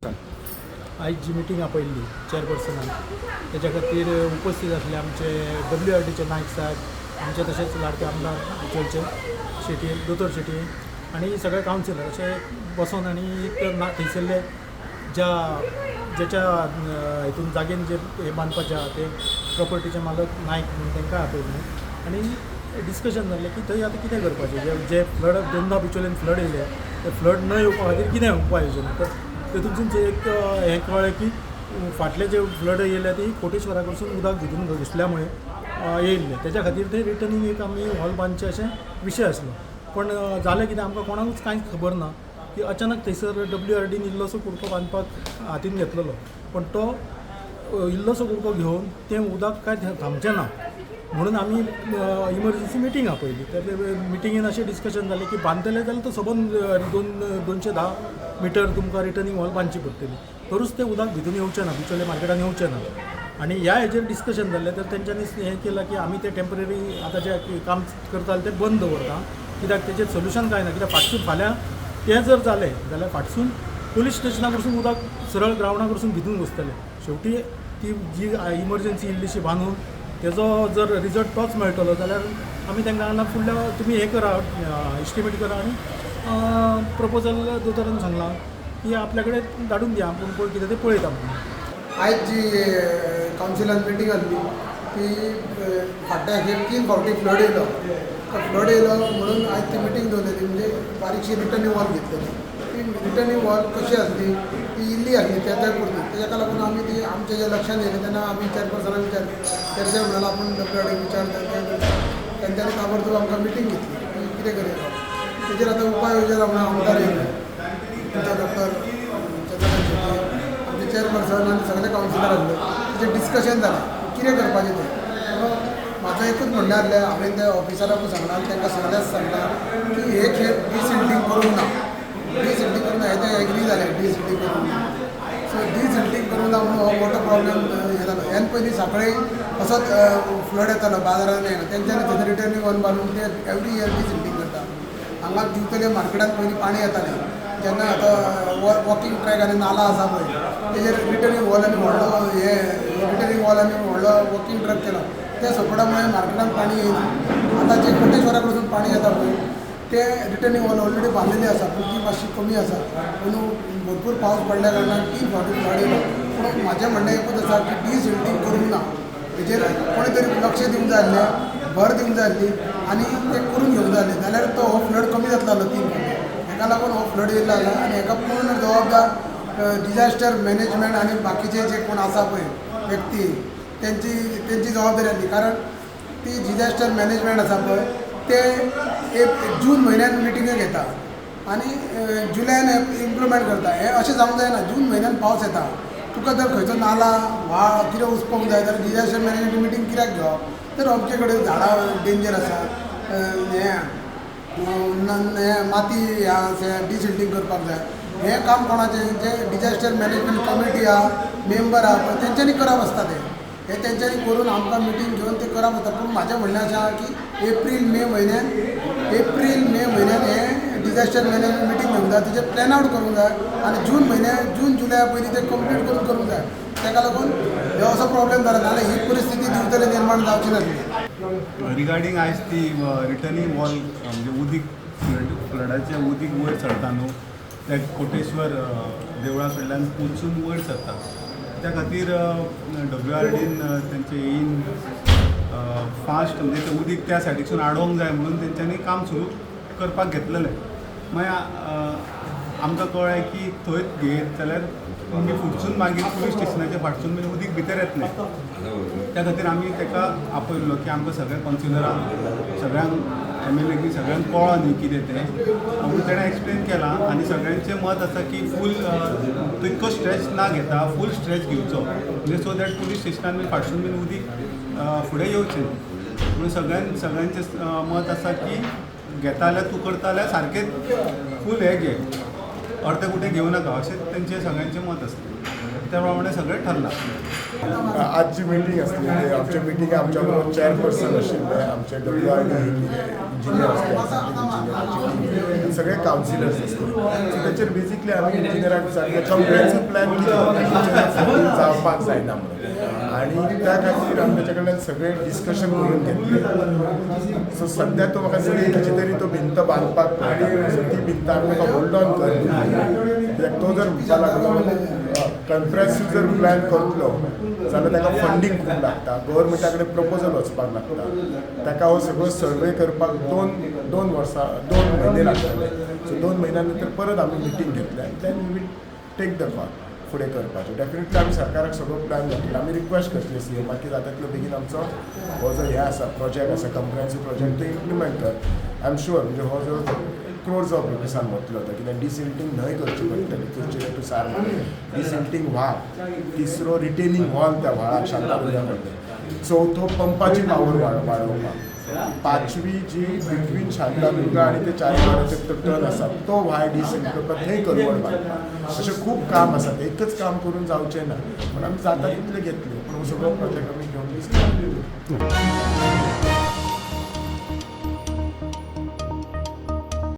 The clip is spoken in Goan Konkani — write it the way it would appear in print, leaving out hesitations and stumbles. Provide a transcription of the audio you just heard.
आयज जी मिटींग आपयल्ली चेअरपर्सनान, तेच्या खातीर उपस्थीत आसले आमचे डब्ल्यू आर डीचे नायक साहेब, आमचे तशेंच लाडके आमदार बिचोलचे शेटये, दोतोर शेटये आनी सगळे कावन्सिलर अशे बसोन आनी एक ना थंयसरले ज्या ज्याच्या हितून जागेन जे हे बांदपाचें आहा, ते प्रॉपर्टीचे मालक नायक म्हणून तांकां आपयल्ले आनी डिस्कशन जाल्लें की थंय आतां कितें करपाचें, जे जे फ्लड दोनदा बिचोलेन फ्लड येयले, ते फ्लड न येवपा खातीर कितें उपाय योजना. तर तेतूनसून एक हें कळ्ळें की फाटले जे फ्लड येयल्या ती कोटेश्वरा कडसून उदक भितून घुसल्या मुळे येयल्लें. तेच्या खातीर ते रिटर्निंग एक आमी हॉल बांदचें अशें विशय आसलो. पण जालें कितें, आमकां कोणाकूच कांयच खबर ना की अचानक थंयसर डब्ल्यू आर डीन इल्लोसो कुडको बांदपाक हातीन घेतलेलो, पण तो इल्लोसो कुडको घेवन तें उदक कांय थांबचें ना म्हणून आमी इमर्जन्सी मिटींग आपयली. तर मिटिंगेन अशें डिस्कशन जालें की बांदतले जाल्यार तो सबंद 210 मिटर तुमकां रिटर्निंग वॉल बांदची पडटली, तरूच तें उदक भितून येवचें ना, बिचोले मार्केटान येवचें ना. आनी ह्या हेजेर डिस्कशन जाल्लें. तर तेंच्यांनी हें केलां की आमी तें टेंपररी आतां जें काम करताले तें बंद दवरता, कित्याक तेजेर सोल्युशन कांय ना. कित्याक फाटसून फाल्यां तें जर जालें जाल्यार फाटसून पुलीस स्टेशना कडसून उदक सरळ ग्रावंडा कडसून भितून घुसतलें. शेवटी ती जी इमर्जन्सी इल्लीशी बांदून तेजो जर रिजल्ट तोच मेळटलो जाल्यार आमी तांकां सांगलां, फुडल्या तुमी हें करा, एस्टिमेट करा आनी प्रपोजल दोतोरान सांगलां की आपल्या कडेन धाडून दिया, आपूण पळय कितें तें पळयता म्हणून. आयज जी कावन्सिलान मिटींग आसली ती फाटल्या खेप तीन फावटी फ्लड येयलो. तो फ्लड येयलो म्हणून आयज ती मिटींग दवरलेली. म्हणजे बारीकशी रिटर्निंग वॉल घेतलेली. ती रिटर्निंग वॉल कशी आसली, ती इल्ली आसली त्या त्या पुरती. तेका लागून आमी ती आमच्या जे लक्षात येयलें तेन्ना आमी चेअरपर्सनाक विचारलें. चेअरपर्सन म्हणालो आपूण डब्ल्यू विचारता. तेंच्यांनी ताबडतोब आमकां मिटींग घेतली की कितें करया. तेजेर आतां उपाय योजना म्हणून आमदार येयले, आमचो डॉक्टर चंद्रकांत शेट्टी, आमचे चेअरपर्सन आनी सगळे कावन्सिलर आसले. तेजेर डिस्कशन जालें कितें करपाचें तें. पूण म्हाजो एकूच म्हणणें आसलें, हांवें त्या ऑफिसराकूय सांगलां आनी तांकां सगळ्यांक सांगलां की हे खेप डिसिल्टींग करूंक ना, डिसिल्टींग करूंक ना. हे ते एग्री जाले डिसिल्टींग करूंक ना. सो डिसिल्टींग करूंक ना म्हणून हो मोठो प्रॉब्लेम हे जालो. ह्यान पयलीं सांखळे असोच फ्लड येतालो बाजारान येना. तेंच्यांनी थंय रिटर्निंग वॉल बांदून ते एवरी इयर डिसिल्टींग करता. हांगा दिवचले मार्केटान पयलीं पाणी येतालें जेन्ना आतां वॉकिंग ट्रॅक आनी नाला आसा पळय, तेजेर रिटर्निंग वॉल आनी व्हडलो हे रिटर्निंग वॉल आनी व्हडलो वॉकिंग ट्रॅक केलो. त्या सपोर्टा मुळे मार्केटान पाणी येयना. आतां जे कोटेश्वरा कडसून पाणी येता पळय, ते रिटर्निंग वॉल ऑलरेडी बांदलेली आसा, पूण ती मातशी कमी आसा. पूण भरपूर पावस पडल्या कारणान तीन फावटी फ्लड येयलो. पूण म्हाजें म्हणणें एकूच आसा की डिसिल्टींग करूंक ना, हेजेर कोणी तरी लक्ष दिवंक जाय आसलें, भर दिवंक जाय आसली आनी तें करून घेवंक जाय आसलें, जाल्यार तो हो फ्लड कमी जातलो आसलो तीन फावटी. हेका लागून हो फ्लड येयल्लो आसा आनी हेका पूर्ण जबाबदार डिझास्टर मॅनेजमेंट आनी बाकीचे जे कोण आसा पळय व्यक्ती, तेंची तेंची जबाबदारी आसली. कारण ती डिझास्टर मॅनेजमेंट आसा पळय, ते एक जून म्हयन्यान मिटिंग्यो घेता आनी जुलयान इम्प्लिमेंट करता. हें अशें जावंक जायना. जून म्हयन्यान पावस येता, तुका जर खंयचो नाला, व्हाळ कितें उसपोंक जाय जाल्यार डिझास्टर मॅनेजमेंट मिटींग कित्याक घेवप? तर अमके कडेन झाडां डेंजर आसा, हें माती ह्या डिसिल्टींग करपाक जाय. हें काम कोणाचें? जे डिझास्टर मॅनेजमेंट कमिटी आहा, मेंबर आहा पळय, तेंच्यांनी करप आसता तें. हें तेंच्यांनी करून आमकां मिटींग घेवन तें करप आसता. पूण म्हाजें म्हणणें अशें आहा की एप्रील मे म्हयन्यान हें डिझास्टर मॅनेजमेंट मिटींग घेवंक जाय, तेजेर प्लॅन आवट करूंक जाय आनी जून म्हयन्या, जून जुलया पयलीं तें कंप्लीट करून करूंक जाय. ताका लागून हो असो प्रॉब्लेम जाला, नाजाल्यार ही परिस्थिती दिवचले निर्माण जावची नासली. रिगार्डींग आयज ती रिटर्निंग वॉल, म्हणजे उदीक फ्लडाचें उदीक वयर सरता न्हू, त्या कोटेश्वर देवळा कडल्यान वचून वयर सरता, त्या खातीर डब्ल्यू आर डीन तेंचे येन फास्ट, म्हणजे तें उदीक त्या सायडीकसून आडोवंक जाय म्हणून तेंच्यांनी काम सुरू करपाक घेतलेलें. मागीर आमकां कळ्ळें की थंय घेत जाल्यार आमी फुडसून मागीर पुलीस स्टेशनाच्या फाटसून बीन उदीक भितर येतलें. त्या खातीर आमी ताका आपयल्लो की आमकां सगळ्या कावन्सिलरांक, सगळ्यांक, एमएलए, सगळ्यांक कळ्ळो न्ही कितें तें म्हणून. ताणें एक्सप्लेन केलां आनी सगळ्यांचें मत आसा की फूल तितको स्ट्रेच ना घेता फूल स्ट्रेच घेवचो, म्हणजे सो that police स्टेशनान बीन फाटसून बीन उदीक फुडें येवचें म्हणून. सगळ्यांचें मत आसा की घेता जाल्यार, तूं करता जाल्यार सारकें फूल हें घे. अर्दे कुठे घेवं नाका अशें तेंचें सगळ्यांचें मत आसलें. त्या प्रमाणे सगळें ठरलां. आजची मिटींग आसली ते आमच्या मिटींग आमच्या बरोबर चेअरपर्सन आशिल्ले, आमचे डब्ल्यू आर डी इंजिनियर आसले, इंजिनियराची टीम, सगळे कावन्सिलर्स आसले. सो तेचेर बेजिकली आमी इंजिनियराक विचारलें कम्प्रिहेन्सीव प्लॅन कितें जावपाक जायना म्हणून, आनी त्या खातीर आमी ताच्या कडल्यान सगळें डिस्कशन करून घेतलें. सो सद्या तो म्हाका दिसता खंयची तरी तो भिंत बांदपाक पळयता. सो ती भिंत आमी ताका होल्ड ऑन कर, कित्याक तो जर म्हणपाक लागलो कॉम्प्रिहेन्सीव जर प्लॅन करतलो जाल्यार ताका फंडींग खूब लागता, गव्हर्मेंटा कडेन प्रपोजल वचपाक लागता, ताका हो सगळो सर्वे करपाक दोन दोन वर्सां 2 म्हयने लागतले. सो 2 म्हयन्या नंतर परत आमी मिटींग घेतले आनी then we will take the call फुडें करपाचें. डेफिनेटली आमी सरकाराक सगळो प्लॅन घातला. आमी रिक्वेस्ट करतले सीएमाक की जाता तितलो बेगीन आमचो हो जो हे आसा, प्रोजेक्ट आसा, कम्प्रिहेन्सीव प्रोजेक्ट, तो इम्प्लिमेंट कर. I am sure म्हणजे हो जो क्रोर्स ऑफ रुपीसान वतलो तो, कित्याक डिसिल्टींग न्हंय करची पडटली कुर्चेरे टू सार, डिसिल्टींग व्हाळ, तिसरो रिटेनिंग वॉल त्या व्हाळाक शांतादुर्गा कडले, चवथो पंपाची पावर वाडोवपाक, पांचवी जी बिटवीन शांतादुर्गा आनी ते चारबागाचे तो टर्न आसा तो व्हाळ डिसिल्ट करपाक, थंय करवड बांदपाक, अशें खूब काम आसा. ते एकच काम करून जावचें ना, पूण आमी जाता तितलें घेतलें. पूण हो सगळो प्रोजेक्ट आमी घेवन दिसता.